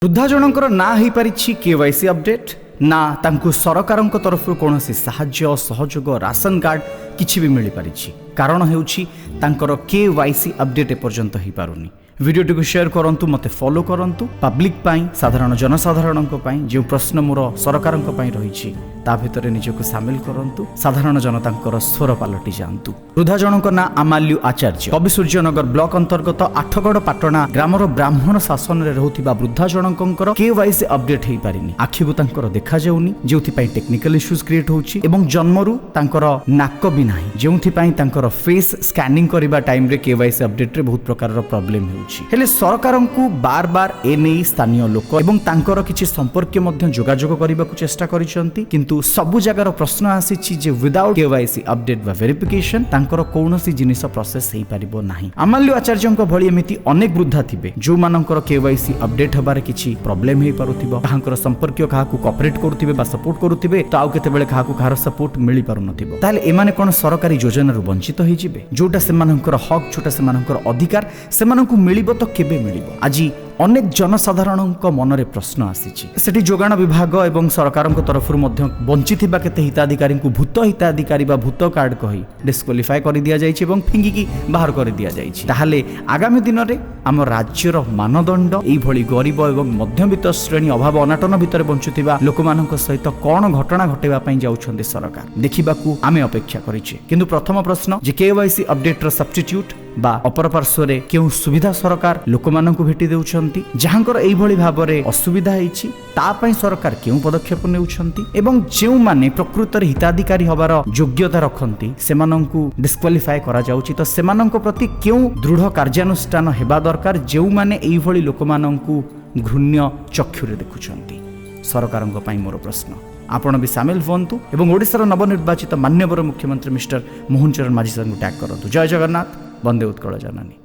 ବୃଦ୍ଧା ଜଣଙ୍କର ନା ହେଇପାରିଛି କେୱାଇସି ଅପଡେଟ୍, ନା ତାଙ୍କୁ ସରକାରଙ୍କ ତରଫରୁ କୌଣସି ସାହାଯ୍ୟ ସହଯୋଗ, ରାସନ କାର୍ଡ଼ କିଛି ବି ମିଳିପାରିଛି। କାରଣ ହେଉଛି ତାଙ୍କର କେୱାଇସି ଅପଡେଟ୍ ଏପର୍ଯ୍ୟନ୍ତ ହେଇପାରୁନି। ଭିଡ଼ିଓଟିକୁ ସେୟାର କରନ୍ତୁ, ମୋତେ ଫଲୋ କରନ୍ତୁ। ପବ୍ଲିକ୍ ପାଇଁ, ସାଧାରଣ ଜନସାଧାରଣଙ୍କ ପାଇଁ ଯେଉଁ ପ୍ରଶ୍ନ ମୋର ସରକାରଙ୍କ ପାଇଁ ରହିଛି, ତା ଭିତରେ ନିଜକୁ ସାମିଲ କରନ୍ତୁ। ସାଧାରଣ ଜନତାଙ୍କର ସ୍ୱର ପାଲଟି ଯାଆନ୍ତୁ। ବୃଦ୍ଧା ଜଣଙ୍କ ନାଁ ଆମାଲ୍ୟୁ ଆଚାର୍ଯ୍ୟ। କବିସୂର୍ଯ୍ୟନଗର ବ୍ଲକ ଅନ୍ତର୍ଗତ ଆଠଗଡ଼ ପାଟଣା ଗ୍ରାମର ବ୍ରାହ୍ମଣ ଶାସନରେ ରହୁଥିବା ବୃଦ୍ଧା ଜଣଙ୍କର କେୱାଇସି ଅପଡେଟ୍ ହେଇପାରିନି। ଆଖିକୁ ତାଙ୍କର ଦେଖାଯାଉନି, ଯେଉଁଥିପାଇଁ ଟେକ୍ନିକାଲ ଇସ୍ୟୁଜ କ୍ରିଏଟ୍ ହେଉଛି ଏବଂ ଜନ୍ମରୁ ତାଙ୍କର ନାକ ବି ନାହିଁ, ଯେଉଁଥିପାଇଁ ତାଙ୍କର ଫେସ୍ ସ୍କାନିଂ କରିବା ଟାଇମ୍ରେ କେୱାଇସି ଅପଡେଟ୍ରେ ବହୁତ ପ୍ରକାରର ପ୍ରୋବ୍ଲେମ୍ ହେଉଛି। ହେଲେ ସରକାରଙ୍କୁ ବାର ବାର ଏ ନେଇ ସ୍ଥାନୀୟ ଲୋକ ଏବଂ ତାଙ୍କର କିଛି ସମ୍ପର୍କୀୟ ମଧ୍ୟ ଯୋଗାଯୋଗ କରିବାକୁ ଚେଷ୍ଟା କରିଛନ୍ତି, କିନ୍ତୁ ସବୁ ଜାଗାର ପ୍ରଶ୍ନ ଆସିଛି ଯେ ୱିଦାଉଟ୍ କେୱାଇସି ଅପଡେଟ୍ ବା ଭେରିଫିକେସନ ତାଙ୍କର କୌଣସି ଜିନିଷ ପ୍ରୋସେସ୍ ହେଇପାରିବ ନାହିଁ। ଆମାଲ୍ୟ ଆଚାର୍ଯ୍ୟଙ୍କ ଭଳି ଏମିତି ଅନେକ ବୃଦ୍ଧା ଥିବେ, ଯେଉଁମାନଙ୍କର କେୱାଇସି ଅପଡେଟ୍ ହେବାରେ କିଛି ପ୍ରୋବ୍ଲେମ୍ ହେଇପାରୁଥିବ। କାହାଙ୍କର ସମ୍ପର୍କୀୟ କାହାକୁ କପରେଟ୍ କରୁଥିବେ ବା ସପୋର୍ଟ କରୁଥିବେ, ତ ଆଉ କେତେବେଳେ କାହାକୁ କାହାର ସପୋର୍ଟ ମିଳିପାରୁନଥିବ। ତାହେଲେ ଏମାନେ କ'ଣ ସରକାରୀ ଯୋଜନାରୁ ବଞ୍ଚିତ ହେଇଯିବେ? ଯୋଉଟା ସେମାନଙ୍କର ହକ୍, ଯୋଉଟା ସେମାନଙ୍କର ଅଧିକାର, ସେମାନଙ୍କୁ ମିଳିବ ତ କେବେ ମିଳିବ? ଆଜି ଅନେକ ଜନସାଧାରଣଙ୍କ ମନରେ ପ୍ରଶ୍ନ ଆସିଛି। ସେଠି ଯୋଗାଣ ବିଭାଗ ଏବଂ ସରକାରଙ୍କ ତରଫରୁ ମଧ୍ୟ ବଞ୍ଚିଥିବା କେତେ ହିତାଧିକାରୀଙ୍କୁ ଭୂତ ହିତାଧିକାରୀ ବା ଭୂତ କାର୍ଡ କହି ଡିସ୍କ୍ୱାଲିଫାଏ କରିଦିଆଯାଇଛି ଏବଂ ଫିଙ୍ଗିକି ବାହାର କରିଦିଆଯାଇଛି। ତାହେଲେ ଆଗାମୀ ଦିନରେ ଆମ ରାଜ୍ୟର ମାନଦଣ୍ଡ ଏଇଭଳି ଗରିବ ଏବଂ ମଧ୍ୟବିତ୍ତ ଶ୍ରେଣୀ ଅଭାବ ଅନାଟନ ଭିତରେ ବଞ୍ଚୁଥିବା ଲୋକମାନଙ୍କ ସହିତ କ'ଣ ଘଟଣା ଘଟାଇବା ପାଇଁ ଯାଉଛନ୍ତି ସରକାର, ଦେଖିବାକୁ ଆମେ ଅପେକ୍ଷା କରିଛେ। କିନ୍ତୁ ପ୍ରଥମ ପ୍ରଶ୍ନ ଯେ କେୱାଇସି ଅପଡେଟ୍ର ସବଷ୍ଟିଟ୍ୟୁଟ୍ ବା ଅପର ପାର୍ଶ୍ୱରେ କେଉଁ ସୁବିଧା ସରକାର ଲୋକମାନଙ୍କୁ ଭେଟି ଦେଉଛନ୍ତି? ଯାହାଙ୍କର ଏଇଭଳି ଭାବରେ ଅସୁବିଧା ହେଇଛି, ତା ପାଇଁ ସରକାର କେଉଁ ପଦକ୍ଷେପ ନେଉଛନ୍ତି? ଏବଂ ଯେଉଁମାନେ ପ୍ରକୃତରେ ହିତାଧିକାରୀ ହେବାର ଯୋଗ୍ୟତା ରଖନ୍ତି, ସେମାନଙ୍କୁ ଡିସ୍କ୍ୱାଲିଫାଏ କରାଯାଉଛି, ତ ସେମାନଙ୍କ ପ୍ରତି କେଉଁ ଦୃଢ଼ କାର୍ଯ୍ୟାନୁଷ୍ଠାନ ହେବା ଦରକାର, ଯେଉଁମାନେ ଏଇଭଳି ଲୋକମାନଙ୍କୁ ଘୃଣ୍ୟ ଚକ୍ଷୁରେ ଦେଖୁଛନ୍ତି? ସରକାରଙ୍କ ପାଇଁ ମୋର ପ୍ରଶ୍ନ। ଆପଣ ବି ସାମିଲ ହୁଅନ୍ତୁ ଏବଂ ଓଡ଼ିଶାର ନବନିର୍ବାଚିତ ମାନ୍ୟବର ମୁଖ୍ୟମନ୍ତ୍ରୀ ମିଷ୍ଟର ମୋହନ ଚରଣ ମାଝୀ ସାର୍ଙ୍କୁ ଟ୍ୟାଗ୍ କରନ୍ତୁ। ଜୟ ଜଗନ୍ନାଥ, ବନ୍ଦେ ଉତ୍କଳ ଜନନୀ।